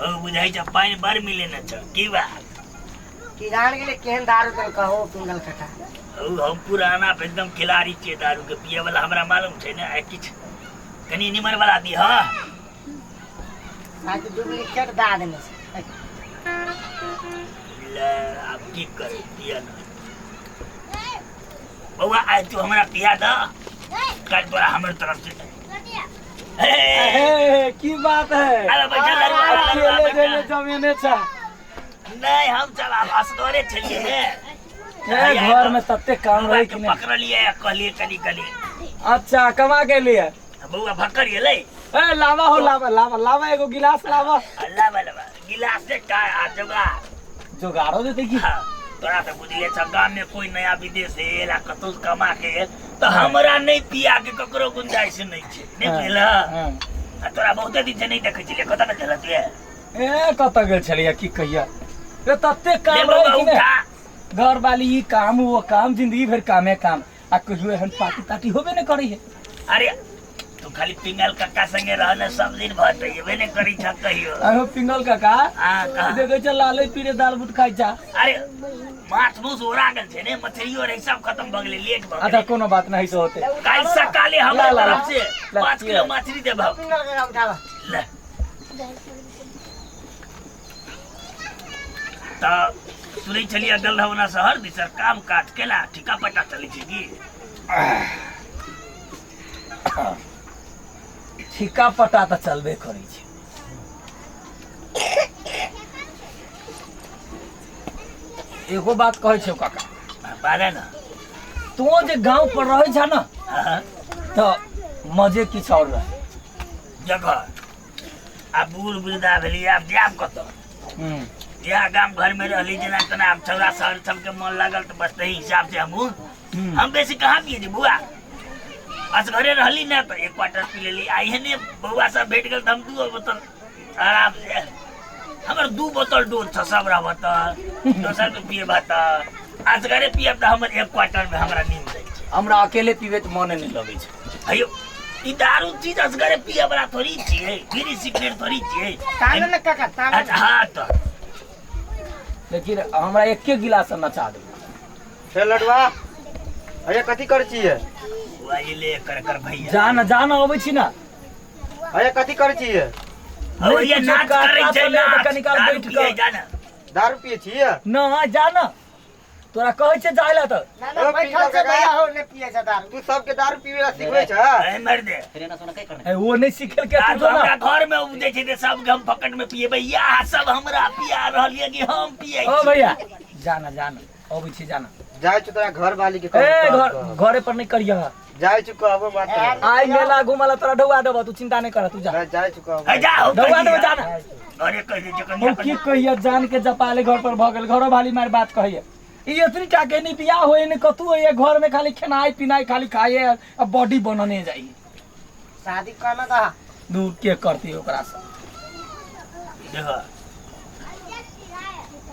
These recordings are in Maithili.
ओ बुझाइ छै पानि बड़ मिले ने छ की बात की जान गेलै केहन दारू देलका हो पिंगल काका। ओ हम पुराना एकदम खिलाड़ी छियै दारू के पिए वाला, हमरा मालूम छै ने। आइ किछु कनि निमन वाला दिह। साथी डुप्लीकेट दा देने छै। ले आब की करे पिया ना बौआ, आइ तू हमरा पिया दऽ, काल्हि तोरा हमर तरफ से। हे, हे, की बात है? अरे बैठल लड़ुआ, लड़ुआ, अकेले बैठल। जेने जमेने छा। नहीं, हम सब आब असगरे छलियै ने। हे, घर में तते काम बौआ रहे के कि नहीं? पकड़लियै आ कहलियै कनि कनि। अच्छा, कमा के लिए। बौआ भक्कर गेलै। ए लावा हो, लावा लावा लावा, एगो गिलास लावा। लावा लावा गिलास से का आ जोगा जोगाड़ो देते की? हाँ, तोरा तऽ बुझले छ गाम में कोई नया विदेश से एल आ कतौ से कमा के एल तऽ हमरा नहीं पिया के ककरो गुंजाइश नहीं छै, नहीं बुझल? हाँ। आ तोरा बहुते दिन से नहीं देखै छलियै, कतऽ कतऽ छल तू? ए कतऽ गेल छलियै की कहिया ए तते ले काम बौआ रहे कि ने उठा। घर वाली ई काम वो काम, जिंदगी भर कामे काम, आ कहियो एहन पार्टी तार्टी होबे नहीं करी है। अरे तू खाली पिंगल कक्का संगे रहने सब दिन भर तो एबे नहीं करी छ कहियो। अहो पिंगल काका। हाँ, कहा? देखै छ लाले पीरे दाल बुट खाइ छा। अरे माछ मूस ओरा गेल छै ने, मछलियो रहे सब खत्म भ गेलै, लेट भ अच्छा गेलै। कोनो बात नहीं से होते। काल्हि सकाले हमरा ला, ला, तरफ से ला, 5 किलो मछली देबौ। पिंगल काका उठावा। ले तऽ सुनै छलियै गेल रहौ ना शहर दिस, काम काज केला ठीका पट्टा चलै छै की? ठीका पट्टा तऽ चलबे करै छै। एगो बात कहै छौ काका। बाजऽ ने। तू जे गाँव पर रहै छ ने हाँ, तऽ मजे किछु और रहै। जगह आब बूढ़ वृद्धा भेलियै, आब जायब कतऽ? इएह गाम घर में रहली जेना तेना, आब छौड़ा शहर सबके मन लागल तऽ बस तही हिसाब से हमहूँ हम बेसी कहाँ पिए छी बुआ, असगरे रहली ने तऽ एक क्वार्टर पी लेली। आ एहने बौआ सब भेट गेल तऽ हम 2 बोतल आराम से, हमर 2 बोतल डोज छ, सब रहब तऽ दोसर के पिएबा तऽ असगरे पियब तऽ हमर एक क्वार्टर में हमरा नींद दै छै। हमरा अकेले पीबे तऽ मने नहीं लगै छै। अयो ई दारू चीज असगरे पिए वाला थोड़ी छियै, बीड़ी सिगरेट थोड़ी छियै। ताने ने काका ताने। अच्छा हाँ तऽ लेकिन हमरा एके गिलास नचा दे। हे लडुआ, अरे कथी करै छियै? बुआ जी ले कर कर भैया। जान जान अबै छी ना। अरे कथी करै छियै? भैया नाच करै छै, नाच। कनी काल दारू बैठ पियै कऽ। जा ना। दारू पियै छियै? ना जा ना, तोरा कहै छै जाय ला तऽ। ना ना ओ, बैठल पिंगल छै काका। भैया हो, ने पिए छै दारू। तू सबके दारू पीबै ला सिखबै छ? ए मर दे। ए, वो नहीं सिखल के दारू तू जो ना। हमरा घर में उपजै छै तऽ सबके हम फकट में पिएबै, या सब हमरा पिया रहल ये कि हम पियै ओ छी। भैया जाना जाना अबै छी जाना। जाइ छु तोरा घर वाली के ए घर घरे पर नहीं करिया। जाइ छु कहबो मात्र। आइ मेला घुमला तोरा ढौआ देबो, तू चिंता नहीं कर, तू जा। ना जाइ छु कहबो। ए जा हो ढौआ देबो कहिया। जाना। अरे कहि दे छै कनिया हम की कहिया जान के जपाले घर पर भऽ गेल, घरो वाली मार बात कहिया। ई एतनी टा के नहीं बियाह होए ने कतू होए, घर में खाली खेनाई पिनाई खाली खाए आ बॉडी बनने जाई। शादी करना था। दूर के करती ओकरा से। देखो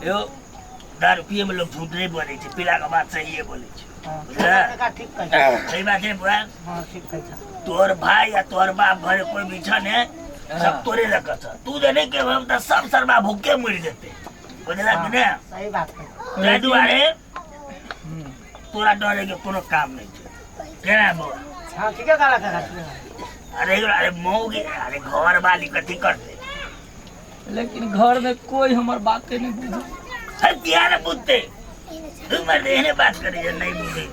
यो दारू पिए में लोग झूठ नहीं बोले छै, पीला के बात सहिए बोले छै। बुझले? काका ठीक कहै छै। सही बात है बुआ। हाँ ठीक कहै छै। तोहर भाई या तोहर बाप घरे कोई भी छ ने, सब तोरे लग छ, तू जे नहीं के हम त सब सरबा भूखे मर जेते, बुझला कि ने? सही बात है। ताहि दुआरे तोरा डरे के कोनो काम नहीं छै। केना बौआ? हाँ ठीके कहला काका, ठीके कहला। अरे अरे मौगी, अरे घर वाली कथी करते? लेकिन घर में कोई हमर बात नहीं बुझे। अरे किया ने बुझते? तू मर एहने बात करे जे नहीं बुझे।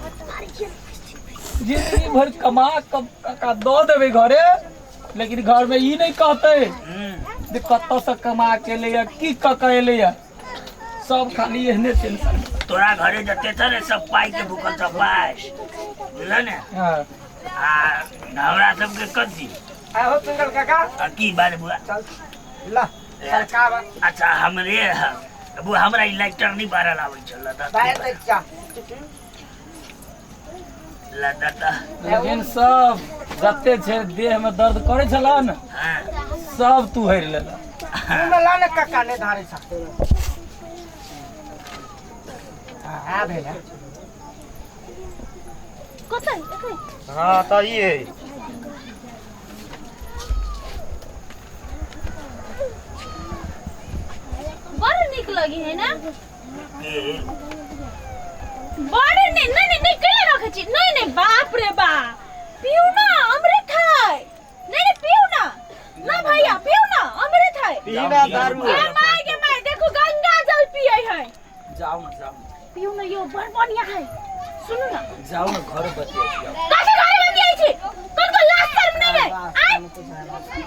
जिंदगी भर कमा कब काका दऽ देबै घरे, लेकिन घर में ई नहीं कहते जे कतऽ से कमा के एलैया, की कऽ के एलैया, सब खाली एहने टेंशन। तोरा घरे जते छ ने सब पाई के भूखल छ, पाई, बुझल ने? हाँ। आ हमरा सबके कथी? आहो पिंगल काका। आ की बात बुआ? चल ल सरकार। अच्छा हमरे बुआ, हमरा ई लाइटर नहीं बारल आबै छल। बाहर दै चा। ल दता। लेकिन सब जते छै देह में दर्द करै छला ने, हाँ, सब तू हेर लेला। मुँह में ला ने काका, नहीं धारे छ। हाँ आ भेल है। हाँ तऽ ई है। लगी है ना। के बड़ नहीं नहीं नहीं नहीं केले रखे छी। नहीं नहीं बाप रे बाप, पीऊ ना अमृत है। नहीं नहीं पीऊ ना ना भैया, पीऊ ना अमृत है। पीना दारू। ए my के my, देखो गंगा जल पिए है। जाओ ना, जाओ ना। पीऊ ना यो, बड़ बढ़िया है। सुनू ना, जाओ ना घर बतिया छी। कथी घरे बतियाई छी? कौन को लाज शर्म नहीं है? आय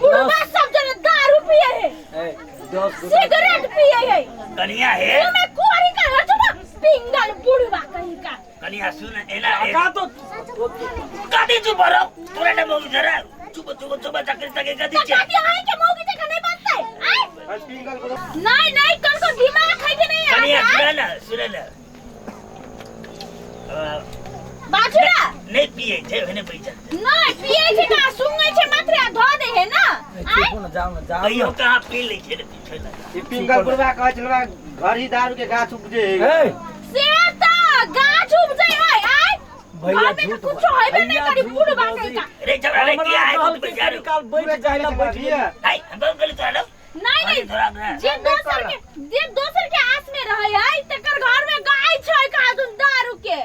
बुढ़वा सब जने दारू पिए है, ए 10 गोटा सिगरेट पिए है। कनिया हे, तुम्हें कुआरी का घर चुप पिंगल बुढ़वा कहीं का। कनिया सुन एना काका तो कथी चुप रहो तोरा ने मौगी जरा चुप चुप चुप चक्कर तके कथी छे? कथी आय के मौगी जका नहीं बनते आय। पिंगल को नहीं नहीं, कौन को दिमाग है कि नहीं? कनिया आय सुन ना, सुन ना बाछुरा नहीं पिए छे ओने पैसा नहीं पिए छे ना, सुंगे छे मात्र आ धो दे है ना। आय चुप ना, जाओ ना, जाओ कहियो कहां पी ले छे रे पीछे लगा। ई पिंगल बुढ़वा कहै छलवा घर ही दारू के गाछ उपजे है। ए से त गाछ उपजे है। आय भैया घर में झूठ तो कुछ होइबे नहीं भैया करी झूठ बुढ़वा बोली। कहीं का। रे छौड़ा रे हमरा किया है कहलकै कुछ बेचारू काल बैठ जाए ला बैठ गेली। नहीं हम तो गलत चलो। नहीं नहीं, थोड़ा अपना जे दोसर के आस में रहे है तकर घर में गाय छै कादुन दारू के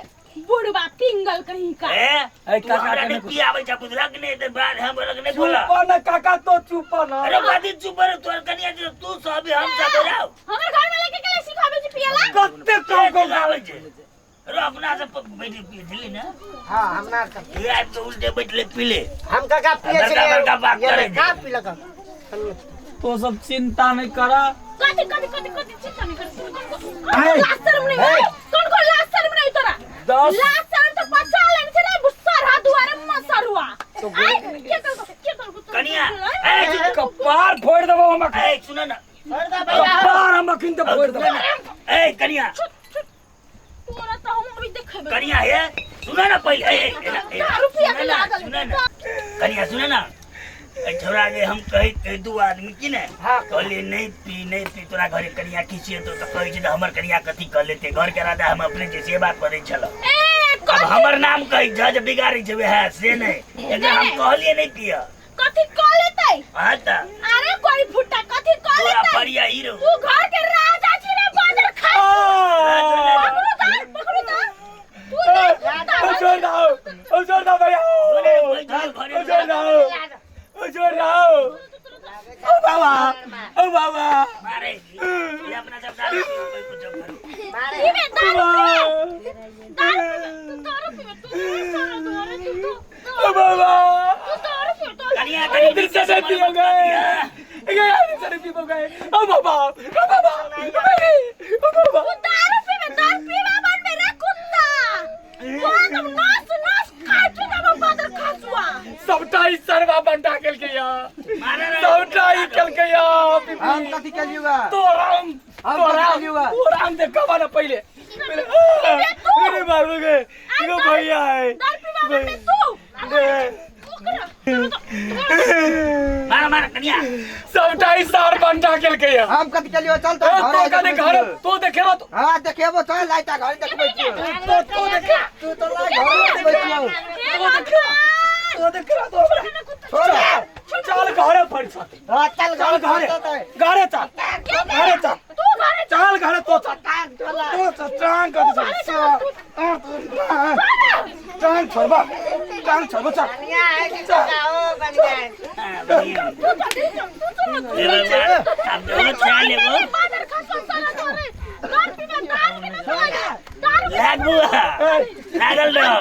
बुढ़वा पिंगल कहीं का। ए ए, तू काका हमरा के नहीं नहीं पियाबै छ बुझलक नहीं त बाद हम बोलक नहीं बोला। चुप ना काका, तो चुप ना। अरे बादी चुप रह तोर कनिया जे तू सब हम सब रहो। हमर घर वाला के केले सिखाबे छी पियला? कते कम कम आबै छै अरे अपना से बैठ पी ना। हां हमरा सब ये आबि के उल्टे बैठले पीले। हम काका पिए बड़का छलियै। बड़का बात ये करै का छै। पीलक? तो सब चिंता नहीं करा। कथी कथी कथी कथी चिंता नहीं कर। कौन को लाज शर्म नहीं है? कौन को लाज शर्म नहीं तोरा? 10 लाज शर्म तो पचा लेने छे रे सर दुआरे मसरुआ। आय के कर के कर कनिया ए कपार फोड़ देबो हम। ए सुन ना, कपार हम अखिन त फोड़ देबो। ए कनिया तोरा तो हम अभी देखेबे। कनिया हे सुन ना पहिले ए ए दारू पिया के लागल। सुन ना कनिया, सुन ना ए छोरा के हम कहि कहि दू आदमी की ने कहलिए नहीं पी नहीं पी तोरा घरे कनिया खिसिए तो कहै छै हमर कनिया कथी कह लेते घर के राजा हम अपने जे से बात करै छल। ए अब हमर नाम कहै छ जे बिगाड़ै छै वएह से नहीं, एकरा हम कहलिए नहीं पिय कथी कह लेतै? हां त अरे कोई फुटा कथी कह तोरा लेतै? फरिया हीरो तू घर के राजा छी रे बादल खा। पकड़ू दा, पकड़ू दा। तू देख कुत्ता ओ छोड़ दो, ओ छोड़ दो भैया, ओ छोड़ दो, ओ छोड़ दो। ओ बाबा, ओ बाबा मारे ये अपना सब दारू पीबै कुछ करू। पीबे दारू पीबे, दारू पीबे, तू दारू पीबे, तू सारा दुआरे तू तो ओ बाबा तू दारू पीबे तो कनिया कनि इधर से नहीं पियो गए, ये इधर से नहीं पियो गए। ओ बाबा, ओ बाबा, ओ बाबा तू दारू पीबे, दारू पीबा बन मेरा कुत्ता। तू एकदम नास नास काटू ना बादल खासुआ। सबटा ई सरवा बंटा केल के या, सबटा ई केल के या। हम कथी केलियो? तोराम तोराम तोराम देखा ना पहिले। अरे मारो गए यो भैया है। दारू पीबा बन में तू मार मार कनिया सबटा ई सार बंटा केल के या। हम कथी केलियो? चल तो तो कने घर तो देखेबा तो। हां देखेबो, चल लाइटा घर देखबै छियो। तो देखे तू तो लाई घर देखबै छियो। तो देखे तो देखे तो हमरा चल घरे फड़ छते। हां चल चल घरे, घरे चल, घरे चल, तू घरे चल घरे तो चल, तो चल टांग कर चल, टांग छोड़बा, टांग छोड़बा चल। बढ़िया है कि काका हो बढ़िया है। तू चल, तू चल, अब जो छा लेबो बादल खासुआ सारा दुआरे दारू पीबे, दारू के ना दारू लागू लागल रहो।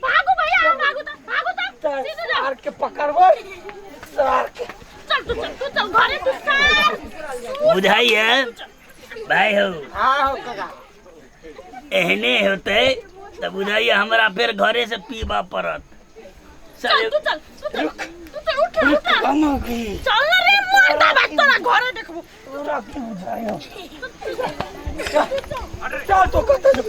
भागो भैया, भागो त, भागो त, सीधे जा। सार के पकड़बै, सार के। चल तू चल, तू चल घरे तू सार बुझाइए भाई हो। हां हो काका एहने होते त बुझाइए हमरा फिर घरे से पीबा पड़त। चल तू चल, तू चल, तू चल, उठ उठ, चल ना रे मरदा बात तोरा घरे देखबो। तोरा की बुझाइयो? चल तो कत